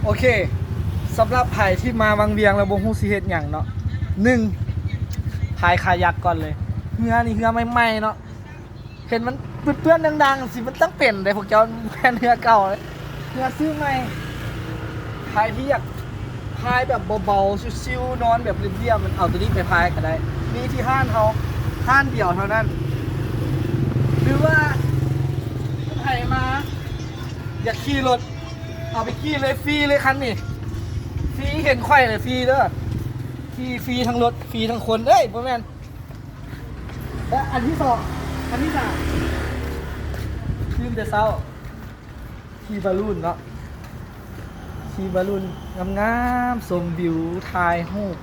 ໂອເຄ ສຳລັບໃຜທີ່ມາວັງວຽງແລ້ວບໍ່ຮູ້ຊິເຮັດຫຍັງເນາະ ໜຶ່ງ ພາຍຄາຍັກກ່ອນເລີຍ. ເຮືອນີ້ເຮືອໃໝ່ໆເນາະ ເຫັນມັນເປື້ອນໆ ດ່າງໆ ຊິ ມັນຕ້ອງເປັນເດ້ ພວກເຈົ້າ ແມ່ນເຮືອເກົ່າເດ້ ເຮືອຊື້ໃໝ່. ໃຜທີ່ຢາກພາຍແບບເບົາໆ ຊິວໆ ນອນແບບລຽບໆ ມັນເອົາໂຕນີ້ໄປພາຍກໍໄດ້ ມີທີ່ຮ້ານເຮົາຮ້ານດຽວເທົ່ານັ້ນ ຫຼືວ່າໃຜມາ ຢາກຂີ່ລົດ ເອົາໄປຂີ່ເລີຍ ຟຣີເລີຍຄັນນີ້ ຟຣີ ເຫັນຂ້ອຍເລີຍ ຟຣີເດີ ຂີ່ຟຣີທັງລົດ ຟຣີທັງຄົນ ເອີຍ ບໍ່ແມ່ນ ແລະ ອັນທີສອງ ອັນທີສາມ ຕື່ນແຕ່ເຊົ້າ ຂີ່ບາລູນເນາະ ຂີ່ບາລູນງາມໆ ຊົມວິວ ຖ່າຍຮູບ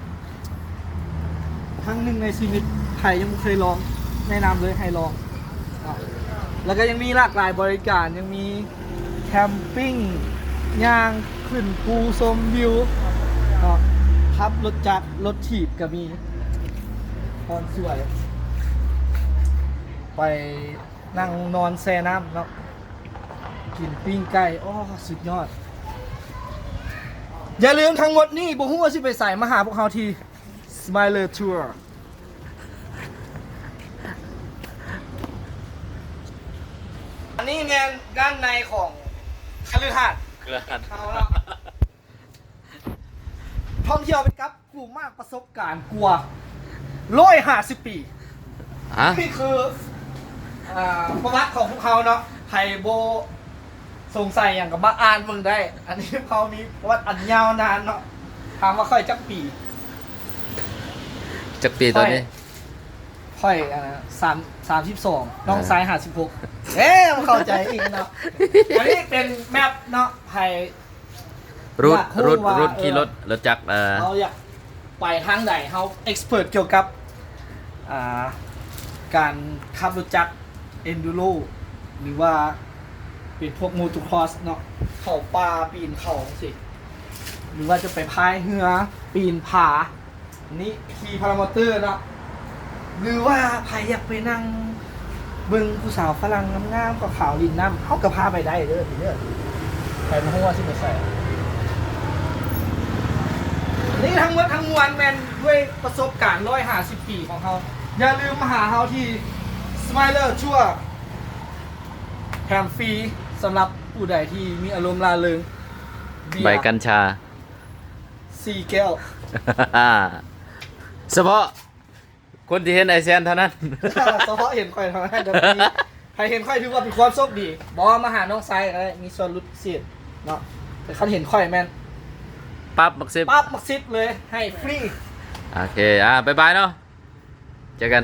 ຄັ້ງໜຶ່ງໃນຊີວິດ ໃຜຍັງບໍ່ເຄີຍລອງ ແນະນຳເລີຍໃຫ້ລອງເນາະ. ແລ້ວກໍຍັງມີຫຼາກຫຼາຍບໍລິການ ຍັງມີແຄມປິງ ຍ່າງຂຶ້ນພູຊົມວິວເນາະ ຂັບລົດຈັກ ລົດຖີບກໍມີ ນອນສວຍ ໄປນັ່ງນອນແຊ່ນ້ຳເນາະ ກິນປີ້ງໄກ່ ໂອ້ ສຸດຍອດ. ຢ່າລືມທັງໝົດນີ້ ບໍ່ຮູ້ວ່າຊິໄປໃສ ມາຫາພວກເຮົາທີ່ Smiler Tour. ອັນນີ້ແມ່ນດ້ານໃນຂອງຄະລືຫາດ ຄືລະຫັດ ເຮົາເນາະ ທ່ອງທ່ຽວໄປກັບ ຜູ້ມາກປະສົບການກວ່າຮ້ອຍຫ້າສິບປີ. ຮະ? ນີ້ຄື ອ່າ ປະຫວັດຂອງພວກເຮົາເນາະ ໃຜບໍ່ສົງໄສຫຍັງກໍມາອ່ານເບິ່ງໄດ້. ອັນນີ້ພວກເຮົາມີປະຫວັດອັນຍາວນານເນາະ. ຖາມວ່າຂ້ອຍຈັກປີ? ຈັກປີຕອນນີ້? ຂ້ອຍ ຂ້ອຍ ອ່າ ສາມ ສາມສິບສອງ ນ້ອງຊາຍຫ້າສິບຫົກ. ເອີ ບໍ່ເຂົ້າໃຈອີກເນາະ. ອັນນີ້ເປັນແມັບເນາະ ໃຫ້ ຣູດ ຢາກຮູ້ວ່າ ເອີ ຂີ່ລົດ ລົດຈັກ ເອີ ເຮົາຢາກໄປທາງໃດ ເຮົາເອັກສະເປີດກ່ຽວກັບ ອ່າ ການຂັບລົດຈັກເອັນດູໂລ ຫຼືວ່າເປັນພວກໂມໂຕຄຣອສເນາະ ເຂົ້າປ່າ ປີນເຂົາຈັ່ງຊີ້ ຫຼືວ່າຈະໄປພາຍເຮືອ ປີນຜາ ນີ້ຂີ່ພາຣາມໍເຕີເນາະ ຫຼືວ່າໃຜຢາກໄປນັ່ງເບິ່ງຜູ້ສາວຝຣັ່ງງາມໆ ຂາວໆ ຫຼິ້ນນ້ຳ ເຮົາກໍພາໄປໄດ້ເດີ ເດີ ໃຜບໍ່ຮູ້ວ່າຊິໄປໃສ. ນີ້ທັງໝົດທັງມວນແມ່ນດ້ວຍປະສົບການຮ້ອຍຫ້າສິບປີຂອງເຮົາ. ຢ່າລືມມາຫາເຮົາທີ່ Smiler Tour ແຖມຟຣີສຳລັບຜູ້ໃດທີ່ມີອາລົມລ່າເລີງ. ເບຍ ໃບກັນຊາ ສີ່ແກ້ວ ສະເພາະຄົນທີ່ເຫັນອ້າຍແຊນເທົ່ານັ້ນ ສະເພາະເຫັນຂ້ອຍເທົ່ານັ້ນ. ໃຜເຫັນຂ້ອຍຖືວ່າເປັນຄວາມໂຊກດີ ບໍ່ ມາຫານ້ອງຊາຍກໍໄດ້ ມີສ່ວນຫຼຸດພິເສດເນາະ. ແຕ່ຄັນເຫັນຂ້ອຍແມ່ນປັບໝາກສິບ ປັບໝາກສິບເລີຍ ໃຫ້ຟຣີ. ໂອເຄ ອ່າ ບາຍບາຍເນາະ ເຈີກັນ.